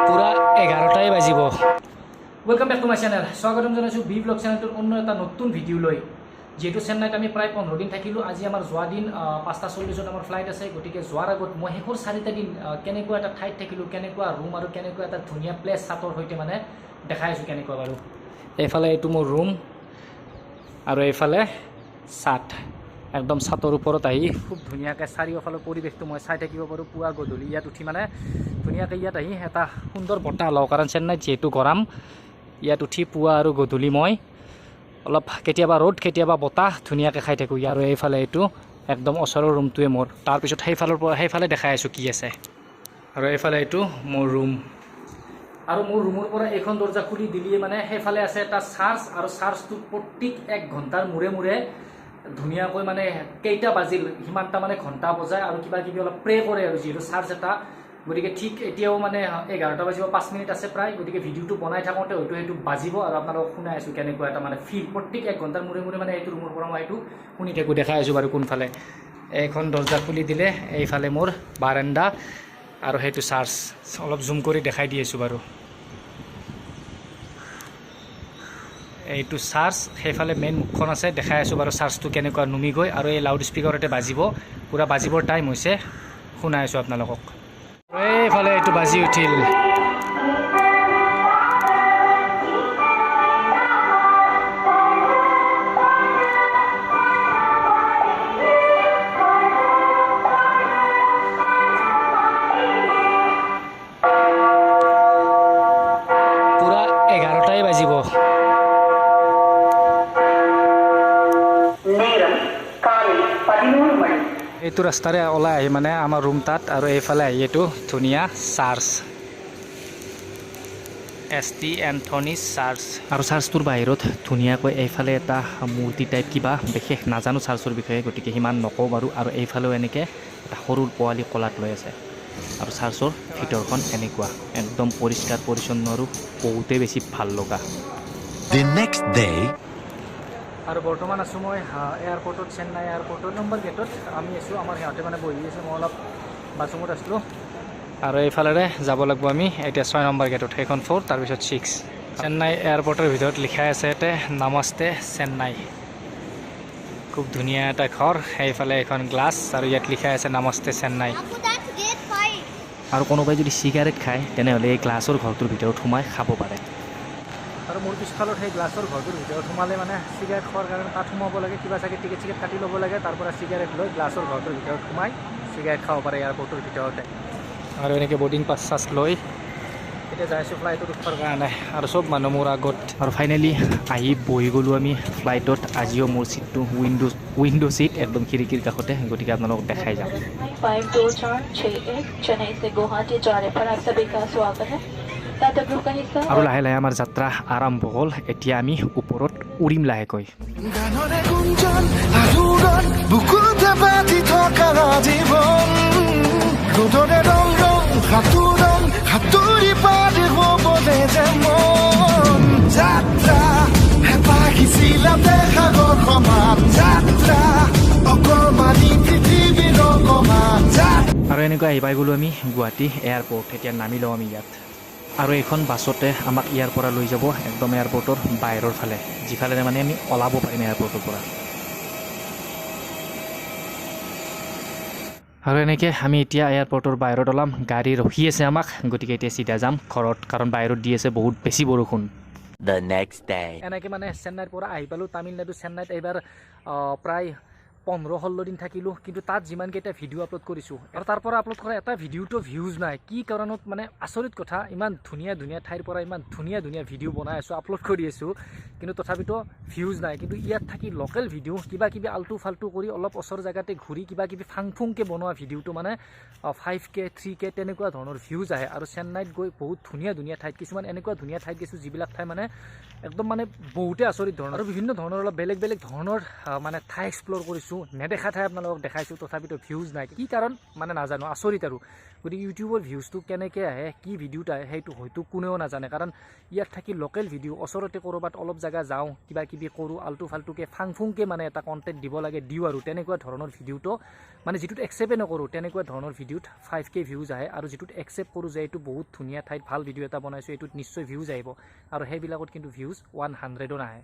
পূৰা 11টাই বাজিব। Welcome back to my channel. স্বাগতম জনাইছোঁ বি ব্লগ চেনেলটোৰ অন্য এটা নতুন ভিডিঅ' লৈ। যিহেতু চেন্নাইত আমি প্ৰায় 15 দিন থাকিলোঁ, আজি আমাৰ যোৱা দিন। 5:40ত আমাৰ ফ্লাইট আছে। গতিকে যোৱাৰ আগত মই শেষৰ 4টা দিন কেনেকুৱা এটা ঠাইত থাকিলোঁ, কেনেকুৱা ৰুম আৰু কেনেকুৱা এটা ধুনীয়া প্লেচ চাটৰ সৈতে মানে দেখাই আছোঁ কেনেকুৱা। বাৰু, এইফালে এইটো মোৰ ৰুম আৰু এইফালে চাট। একদম চাটৰ ওপৰত আহি খুব ধুনীয়াকৈ চাৰিওফালৰ পৰিৱেশটো মই চাই থাকিব পাৰোঁ। পুৱা গধূলি ইয়াত উঠি মানে ধুনীয়াকৈ ইয়াত আহি এটা সুন্দৰ বতাহ লওঁ, কাৰণ চেন্নাইত যিহেতু গৰম। ইয়াত উঠি পুৱা আৰু গধূলি মই অলপ কেতিয়াবা ৰ'দ, কেতিয়াবা বতাহ ধুনীয়াকৈ খাই থাকোঁ। আৰু এইফালে এইটো একদম ওচৰৰ ৰুমটোৱে মোৰ। তাৰপিছত সেইফালৰ পৰা সেইফালে দেখাই আছোঁ কি আছে। আৰু এইফালে এইটো মোৰ ৰুম। আৰু মোৰ ৰুমৰ পৰা এইখন দৰ্জা খুলি দিলিয়ে মানে সেইফালে আছে এটা চাৰ্চ। আৰু চাৰ্চটোত প্ৰত্যেক 1 ঘণ্টাৰ মূৰে মূৰে ধুনীয়াকৈ মানে কেইটা বাজিল সিমানটা মানে ঘণ্টা বজায় আৰু কিবা কিবি অলপ প্ৰে কৰে। আৰু যিহেতু চাৰ্চ এটা, গতিকে ঠিক এতিয়াও মানে 11টা বাজিব 5 মিনিট আছে প্ৰায়। গতিকে ভিডিঅ'টো বনাই থাকোঁতে হয়তো সেইটো বাজিব আৰু আপোনালোকক শুনাই আছোঁ কেনেকুৱা এটা মানে ফিল। প্ৰত্যেক 1 ঘণ্টাৰ মূৰে মূৰে মানে এইটো ৰুমৰ পৰা মই এইটো শুনি থাকোঁ। দেখাই আছোঁ বাৰু কোনফালে। এইখন দৰ্জা খুলি দিলে এইফালে মোৰ বাৰাণ্ডা আৰু সেইটো চাৰ্চ। অলপ জুম কৰি দেখাই দি আছোঁ বাৰু। এইটো চাৰ্চ, সেইফালে মেইন মুখখন আছে। দেখাই আছোঁ বাৰু চাৰ্চটো কেনেকুৱা নুমি গৈ। আৰু এই লাউড স্পীকাৰতে বাজিব, পূৰা বাজিবৰ টাইম হৈছে, শুনাই আছোঁ আপোনালোকক। এইফালে এইটো বাজি উঠিল। পূৰা 11টাই বাজিব। நேரம் காலை 11 மணி. এইটো ৰাস্তাৰে ওলাই আহি মানে আমাৰ ৰুম তাত। আৰু এইফালে আহি এইটো ধুনীয়া church, S T Anthony church. আৰু চাৰ্চটোৰ বাহিৰত ধুনীয়াকৈ এইফালে এটা মূৰ্তি টাইপ কিবা, বিশেষ নাজানো চাৰ্চৰ বিষয়ে, গতিকে সিমান নকওঁ বাৰু। আৰু এইফালেও এনেকৈ এটা সৰু পোৱালি কোলাত লৈ আছে। আৰু চাৰ্চৰ ভিতৰখন এনেকুৱা একদম পৰিষ্কাৰ পৰিচ্ছন্ন আৰু বহুতেই বেছি ভাল লগা। The next day. আৰু বৰ্তমান আছোঁ মই এয়াৰপৰ্টত, চেন্নাই এয়াৰপৰ্টৰ নম্বৰ গেটত আমি আছোঁ। আমাৰ সিহঁতে মানে বহি আছে, মই অলপ বাথৰুমত আছিলোঁ। আৰু এইফালেৰে যাব লাগিব আমি এতিয়া 6 নম্বৰ গেটত। সেইখন 4, তাৰপিছত 6। চেন্নাই এয়াৰপৰ্টৰ ভিতৰত লিখাই আছে ইয়াতে নমস্তে চেন্নাই। খুব ধুনীয়া এটা ঘৰ, সেইফালে এখন গ্লাছ আৰু ইয়াত লিখাই আছে namaste Chennai. Apu, that's gate 5. আৰু কোনোবাই যদি চিগাৰেট খায়, তেনেহ'লে এই গ্লাছৰ ঘৰটোৰ ভিতৰত সোমাই খাব পাৰে। আৰু মোৰ পিছফালত সেই গ্লাছৰ ঘৰটোৰ ভিতৰত সোমালে মানে চিগাৰেট খোৱাৰ কাৰণে তাত সোমাব লাগে, কিবা চাগে টিকেট চিকেট কাটি ল'ব লাগে, তাৰ পৰা চিগাৰেট লৈ গ্লাছৰ ঘৰটোৰ ভিতৰত সোমাই চিগাৰেট খাব পাৰে এয়াৰপৰ্টৰ ভিতৰতে। আৰু এনেকৈ বৰ্ডিং পাছ চাছ লৈ এতিয়া যাই আছোঁ ফ্লাইটত উঠবাৰ কাৰণে। আৰু চব মানুহ মোৰ আগত। আৰু ফাইনেলি আহি বহি গ'লোঁ আমি ফ্লাইটত। আজিও মোৰ ছিটটো উইণ্ড' ছিট, একদম খিৰিকীৰ কাষতে। গতিকে আপোনালোকক দেখাই যাম। 52461 चेन्नई से गुवाहाटी जा रहे पर आप सभी का स्वागत है। टाटा ग्रुप का हिस्सा। আৰু লাহে লাহে আমাৰ যাত্ৰা আৰম্ভ হ'ল। এতিয়া আমি ওপৰত উৰিম লাহেকৈ। গানৰে গুঞ্জন আলোড়ন বুকুতে বাজি থকা জীৱন, ৰ'দৰে ৰং ৰং সাঁতোৰণ সাঁতুৰি পাৰ হ'বলে যে মন। যাত্ৰা হেঁপাহ সিঁচিলাতে সাগৰ সমান, যাত্ৰা অকমানি পৃথিৱীৰ অকমান যাত্ৰা। আৰু এনেকৈ আহি পাই গ'লোঁ আমি গুৱাহাটী এয়াৰপৰ্ট। এতিয়া নামি লওঁ আমি ইয়াত। আৰু এইখন বাছতে আমাক ইয়াৰ পৰা লৈ যাব একদম এয়াৰপৰ্টৰ বাহিৰৰ ফালে, যিফালেৰে মানে আমি ওলাব পাৰিম এয়াৰপৰ্টৰ পৰা। আৰু এনেকৈ আমি এতিয়া এয়াৰপৰ্টৰ বাহিৰত ওলাম। গাড়ী ৰখি আছে আমাক। গতিকে এতিয়া চিধা যাম ঘৰত, কাৰণ বাহিৰত দি আছে বহুত বেছি বৰষুণ। The next day. এনেকৈ মানে চেন্নাইৰ পৰা আহি পালোঁ তামিলনাডু। চেন্নাইত এইবাৰ প্ৰায় 15-16 দিন থাকিলোঁ। কিন্তু তাত যিমানকেইটা ভিডিঅ' আপলোড কৰিছোঁ আৰু তাৰ পৰা আপলোড কৰা এটা ভিডিঅ'টো ভিউজ নাই, কি কাৰণত মানে আচৰিত কথা। ইমান ধুনীয়া ধুনীয়া ঠাইৰ পৰা ইমান ধুনীয়া ধুনীয়া ভিডিঅ' বনাই আছোঁ, আপলোড কৰি আছোঁ, কিন্তু তথাপিতো ভিউজ নাই। কিন্তু ইয়াত থাকি লোকেল ভিডিঅ' কিবা কিবি আল্টু ফাল্টু কৰি অলপ ওচৰ জেগাতে ঘূৰি কিবা কিবি ফাং ফুংকৈ বনোৱা ভিডিঅ'টো মানে 5K, 3K তেনেকুৱা ধৰণৰ ভিউজ আহে। আৰু চেন্নাইত গৈ বহুত ধুনীয়া ধুনীয়া ঠাইত, কিছুমান এনেকুৱা ধুনীয়া ঠাইত গৈছোঁ, যিবিলাক ঠাই মানে একদম মানে বহুতে আচৰিত ধৰণৰ আৰু বিভিন্ন ধৰণৰ অলপ বেলেগ বেলেগ ধৰণৰ মানে ঠাই এক্সপ্ল'ৰ কৰিছোঁ। গৈছোঁ, নেদেখা ঠাই আপোনালোকক দেখাইছোঁ, তথাপিতো ভিউজ নাই। কি কাৰণ মানে নাজানো, আচৰিত আৰু। গতিকে ইউটিউবৰ ভিউজটো কেনেকৈ আহে, কি ভিডিঅ'ত আহে, সেইটো হয়তো কোনেও নাজানে। কাৰণ ইয়াত থাকি লোকেল ভিডিঅ', ওচৰতে ক'ৰবাত অলপ জেগা যাওঁ, কিবা কিবি কৰোঁ, আল্টু ফাল্টুকৈ ফাং ফুংকৈ মানে এটা কণ্টেণ্ট দিব লাগে, দিওঁ আৰু তেনেকুৱা ধৰণৰ ভিডিঅ'টো মানে যিটোত একচেপ্টেই নকৰোঁ, তেনেকুৱা ধৰণৰ ভিডিঅ'ত 5K views আহে। আৰু যিটোত একচেপ্ট কৰোঁ যে এইটো বহুত ধুনীয়া ঠাইত ভাল ভিডিঅ' এটা বনাইছোঁ, এইটোত নিশ্চয় ভিউজ আহিব, আৰু সেইবিলাকত কিন্তু ভিউজ 100-ও নাহে।